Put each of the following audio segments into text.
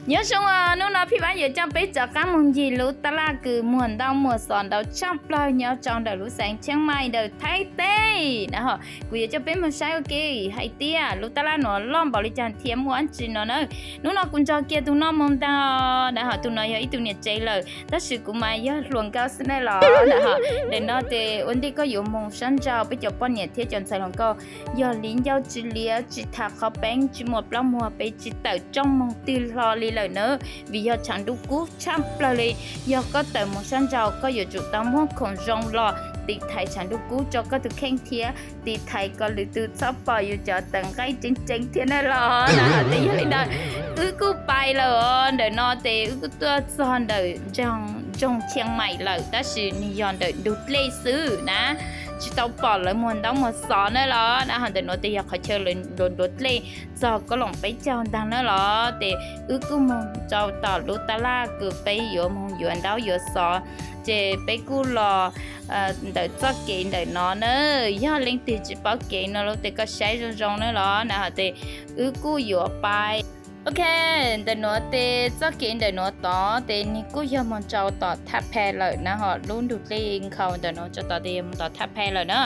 Nyob zoo os, hnub no Phij Vab yuav coj peb rov qab mus ncig lub taj laj kws muag ntaub muag xov ntau tshaj plaws nyob rau ntawm lub xeev Tsheeb Maim ntawm Thaib teb na ho. Kuv yuav coj peb mus saib ua ke hais tias lub taj laj nuav loj npaum li cas thiab muaj dab tsi no na. Hnub no kuv nrog kiag tus noj moo ntaag na ho, tus no yog ib tug niam tsev lawm tab sis kuv mas yog hluas nkauj xwb na los na ho. Ntawm no tes ua ntej koj yuav mus sab nraud, peb cov poj niam thiab cov ntxhais hluas nkauj yog li ncauj tsis liab, tsis tham qhov peeb, tsis muaj plaub muag, peb tsis tawm rooj moog twg hlo li lawm na, vim yog tshav ntuj kub tshaj plaws li. Yog koj tawm mus sab nraud koj yuav tsum tau muab khoom zoo los tiv thaiv tshav ntuj kub rau koj tus kheej thiab tiv thaiv kom lwm tus txhob pom yus cov tawv nqaij tseeb tseeb thiab na los na. Tes yog li ntawd wb kuj pais lawm os. Ntawm no tes wb kuj tuaj txog ntawm nroog Tsheeb Maim lawm tab sis nws yog ntawm ntug dlej xwb na, tsis tau pom lawv muag ntaub muag xov na los na ho. Ntawm no tes yog qhov chaw lawv nruab nruab dlej txog koj loos peb caug ntaag na los. Tes wb kuj moog rau tom lub taj laj kws peb yuav moog yuav ntaub yuav xov, ces peb kuj los ntawm txoj kev ntawm no na. Yog leej twg tsis paub kev no los tes koj saib zoo zoo na los na ho tes wb kuj yuav pais. Ok, ntawm nuav tes txoj kev ntawm nuav tod tes nws kuj yog moog rau tom Thaj Phe lawm na ho, lub ntug dlej nkhaus ntawm nuav rau tod tes yog moog tom Thaj Phe lawm na.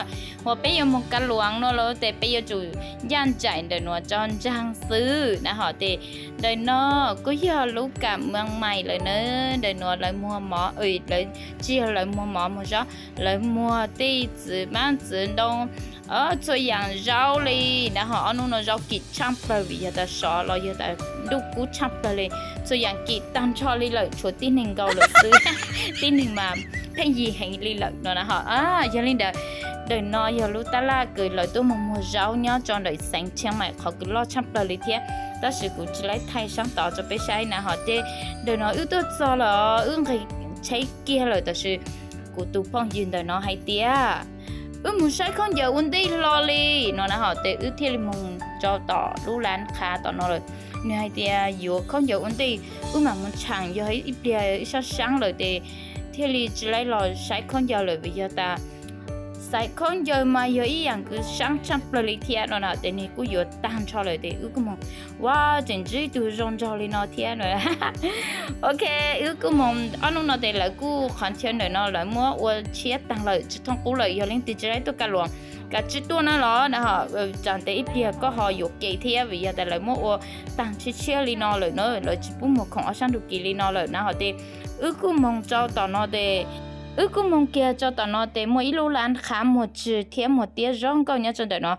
Uas peb yuav moog Kav Luam no los tes peb yuav tsum ncaj nraim ntawm nuav rau ntsaag xwb na ho. Tes ntawm no kuj yog lub Kam Muas Maim lawm na. Ntawm nuav lawv muag mov, lawv tsis yog lawv muag mov muag zaub, lawv muag tej txiv maab txiv ntoo, txhua yaam zaub li na ho. Ob nub no zaub kim tshaj plawg vim yog tas sov los yog tas ntuj kub tshaj plawg li, txhua yaam kim taag nrho li lawm tshuav tib neeg nkaus lawm xwb. Tib neeg mas pheej yig heev li lawm no na ho. Yog li ntawd, ntawm no yog lub taj laj kws lawv tuaj moog muag zaub nyob rau ntawm xeev Tsheeb Maim qhov kws loj tshaj plawg li thiab, tab sis kuv tsis laib thaij saab tod rau peb saib na ho. Ces ntawm no wb tuaj txog lawm, wb nqis tsheb kiag lawm tab sis kuv tus phooj ywg ntawm no hais tias wb moog saib khaub ncaws ua ntej hlo li no na ho. Ces wb thiaj li moog rau tom lub lav qhav tom no lawm. Nws hais tias yuav khaub ncaws ua ntej, wb mam moog tshaam, yog ib pliag ib sab saab lawm ces thiaj li tsis laib los saib khaub ncaws lawm vim yog tas saib khaub ncaws mas yog ib yaam kws saab tshaj plawg li thiab no na. Ces nws kuj yuav taag nrho lawm ces wb kuj moog, ua, tseem ntsib ib tug zoo nraug li no thiab no. Ok, wb kuj moog, ob nub no ces lawv kuj qhov chaw ntawm no lawv muab ua tshiab taag lawm tsis thooj qub lawm, yog leej twg tsis laib tuaj Kav Luam kav tsij tuaj na los na ho. Tsaam tes ib pliag koj ho yuam kev thiab vim yog tas lawv muab ua taag tshiab tshiab li no lawm na, lawv tsis pub muag khoom ob sab ntug kis li no lawm na ho. Ces wb kuj moog rau tom no ces wb kuj moog kiag rau tom no ces muaj ib lub lav qhav muag tswg thiab muag tiab zoo nkauj nyob rau ntawm no.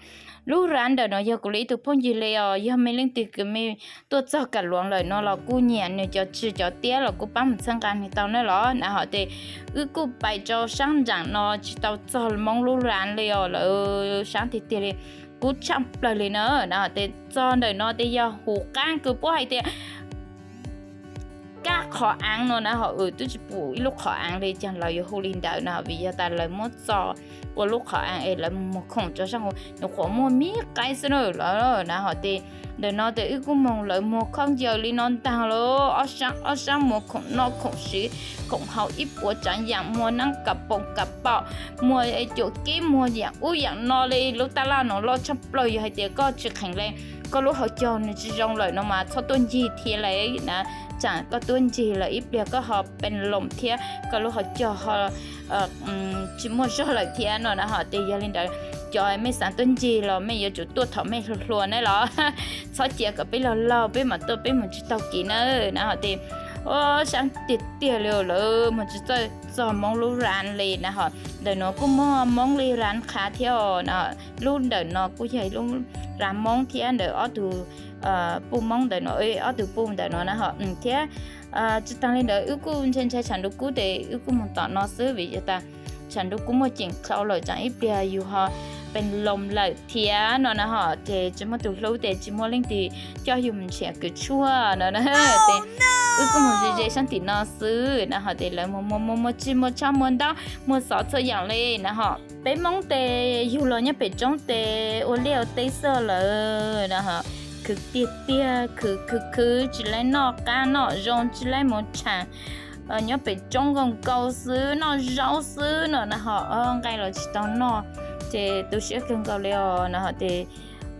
Lub lav ntawm no yog kuv li ib tug phooj ywg li os, yog mej leej twg kws mej tuaj txog Kav Luam lawm no los kuj nyiam nws cov tswg cov tiab los kuj pab mus txhawb nqa nws tau na los na ho. Ces wb kuj pais rau saab nraam no tsis tau txog Moob lub lav li os, lawv saab tiag tiag li, kub tshaj plawg li na na ho. Ces txog ntawm no ces yog huv qaab kws puab hais tias kab qhov aav no na ho, wb twb tsis pum ib lub qhov aav li caag lawv yuav hu li ntawd na, vim yog tas lawv muab txo ua lub qhov aav es lawv muag khoom rau saab huv, nyuam qhuav muaj me qaib xwb na lawm na ho. Ces ntawm no ces wb kuj moog, lawv muag khaub ncaws li no ntaag lawm, ob sab ob sab muag khoom noj khoom siv khoom haus ib puas tsaav yaam, muag naab kas poom kas paum, muag cuam kib, muag yaam ub yaam no li. Lub taj laj no loj tshaj plawg, yog hais tias koj tsis kheev le koj lub hauv caug nws tsis zoo lawm no mas txhob tuaj ncig thiab le na. Tsaam koj tuaj ncig lawm ib pliag koj ho pes loos thiab koj lub hauv caug ho tsis muaj zog lawm thiab no na ho. Ces yog li ntawd cov mej xaav tuaj ncig los mej yuav tsum tuaj thaum mej hluas hluas na los, txhob cia kom peb laug laug peb mam tuaj peb mus tsis taug kev na na ho. Ces ua saab tiag tiag li lawm, moog tsis txawj txog Moob lub lav li na ho. Ntawm no kuj muaj Moob li lav qhav thiab na. Lub ntawm no kuj yog ib lub lav Moob thiab ntawm ob tug puj Moob ntawm no, ob tug puj ntawm no na ho. Thiab tsis taag li ntawd wb kuj ntshai ntshai tshav ntuj kub ces wb kuj moog tom no xwb vim yog tas tshav ntuj kub muaj ceem dlhau lawm, tsaam ib pliag yug ho pes loos lawm thiab no na ho. Ces tsis muaj tus hlub ces tsis muaj leej twg coj yug mus nrhiav kws tshuaj no na. Ces wb kuj moog ze ze saab tim no xwb na ho. Ces lawv muag muag muag muag tswg muag tsho muag ntaub muag xov txhua yaam li na ho. Peb Moob tes yug los nyob pem roob tes ua liaj ua teb xwb lawm na ho. Khwv tiag tiag, khwv khwv khwv, tsis laib noj qab noj zoo, tsis laib mus tshaam, nyob pem roob nkaus nkaus xwb, noj zaub xwb no na ho. Nqaij los tsis tau noj, ces tu siab kawg nkaus li os na ho. Ces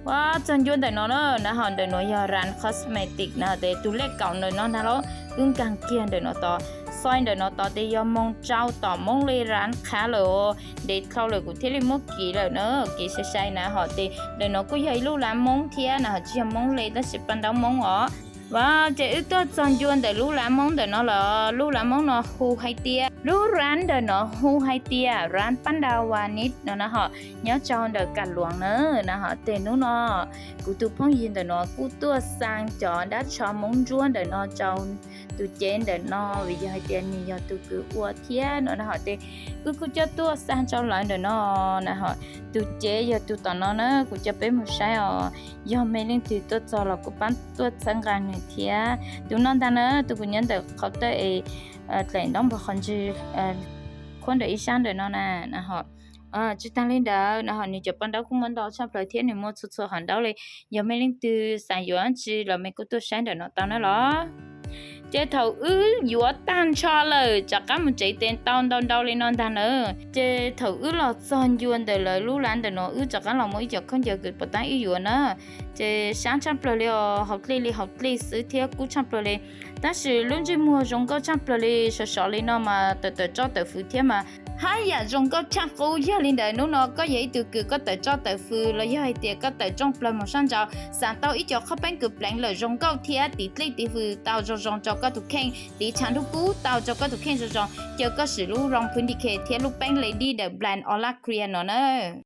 Ua txog ncua ntawm no na, na ho ntawm no yog Raan Cosmetics na, tes tus lej kaum ntawm no ntag lauj, wb nkaag kiag ntawm no tod. Xoi ntawm no tod tes yog moog tsau tom Moob li Raan qhav lawm, ntev dhau lawm kuv thiaj li muab kiv lawm na, kiv sai sai na ho. Tes ntawm no kuj yog ib lub lav Moob thiab na ho, tsis yog Moob li tab sis paj ntaub Moob os. Ua ces wb tuaj txog ncua ntawm lub lav Moob ntawm no lawm. Lub lav Moob no hu hais tias, lub Raan ntawm no hu hais tias Raan Paj Nra Wa Nib no na ho, nyob rau ntawm Kam Luam na, na ho. Tes hnub no kuv tus phooj ywg ntawm no kuj tuaj xaa cov dab tsho Moob Ntsuab ntawm no rau tus cev ntawm no, vim yog hais tias nws yog tus kws ua thiab no na ho. Tes wb kuj coj tuaj xaa rau lawv ntawm no na ho. Tus cev yog tus tom no na, kuv coj peb mus saib os. Yog mej leej twg tuaj txog los kuj pab tuaj txhawb nqa nws thiab. Tus no ntag na, tus kuv nyob ntawm qhov tawj es dlaim ntaub npog qhov ntswg khuab ntawm ib sab ntawm no na, na ho. Tsis taag li ntawd na ho, nws cov paj ntaub kuj muaj ntau tshaj plaws thiab, nws muaj txhua txhua hom ntaub li. Yog mej leej twg xav yuav dab tsi los mej kuj tuaj saib ntawm no tau na los. Ces thaum wb yuav tag nrho lawm rov qab mus tsev tes tau ntau ntau li no ntag na. Ces thaum wb los txog ncua ntawm lawv lub lav ntawm no, wb rov qab los muaj ib co khaub ncaws kws puas tab wb yuav na. Ces sab tshaj plaws li os, hauv dlej li hauv dlej xwb thiab kub tshaj plaws li. Tab sis lub ntsej muag zoo nkauj tshaj plaws li, sov sov li no mas tawm tawm tsoj tawm fws thiab mas haj yam zoo nkauj tshaj qub. Yog li ntawd hnub no koj yog ib tug kws koj tawm tsoj tawm fws los yog hais tias koj tawm rooj plaws mus sab nraud, xav tau ib co qhaub peeb kws pleev lawm zoo nkauj thiab tiv dlej tiv fws tau zoo zoo rau koj tus kheej, tiv tshav ntuj kub tau rau koj tus kheej zoo zoo, ces koj sim lub Room Phoenix thiab lub peeb Lady ntawm brand Aura Clear no na.